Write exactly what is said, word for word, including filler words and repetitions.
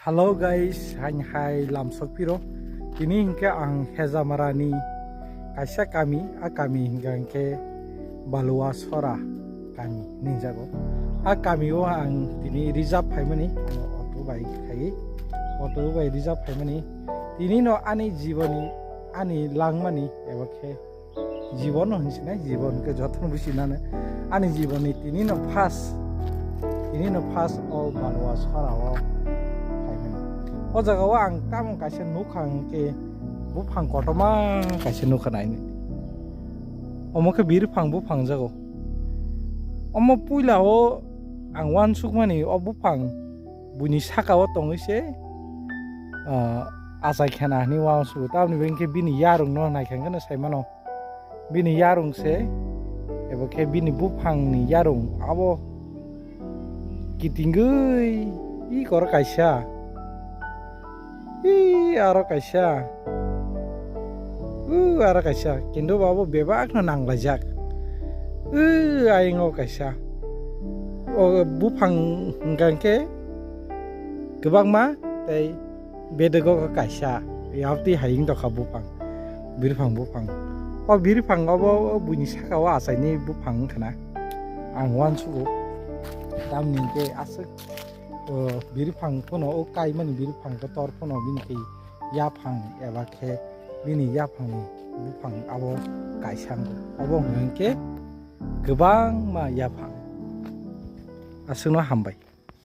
Hello guys, hain hai lamsok piro. Tini hinkhe ang Hejamara ni kaisa kami, a kami hinkha hinkhe Balua Sora kami hinjago. A kami o ang tini reserve phaimani, ang auto bai khai, auto bai reserve phaimani. Tini no ani jiboni, ani langmani eba khe jibon no hinsinai, jibon khe jotono businani. Ani jibon ni tini no first, tini no first o Balua Sora o phaimani. O jaga o ang tamo kaisa nukha hinkhe buphang kotorma kaisa nukha naini. Omo khe birphang buphang jago. Omo puila o ang uansukmani o buphang buini saka o tongwi se, ah, achai khena hinwi uansugo. Tamoni hinkhe bini yarung no naikha hinkhe no saimano. Bini yarung se, ebo khe bini buphang ni yarung abo kitingwi i koro kaisa, i aro kaisa, u aro kaisa, kintu abo bebak no nanglaijak. U ayang o kaisa, o buphang hinkha hinkhe kwbangma tei Bedego khe kaisa, yaptwi hai wng tongkha buphang, birphang buphang. O birphang obo buini saka o achaini buphang wngkha na. Ang uansugo. Tamni hinkhe aswk, o, birphang phano, o kaimani birphang kotor phano bini khe yaphang eba khe bini yaphangni buphang abo kaisa wngkha. Obo wngkha hinkhe kwbangma yaphang. Aswkno hambai.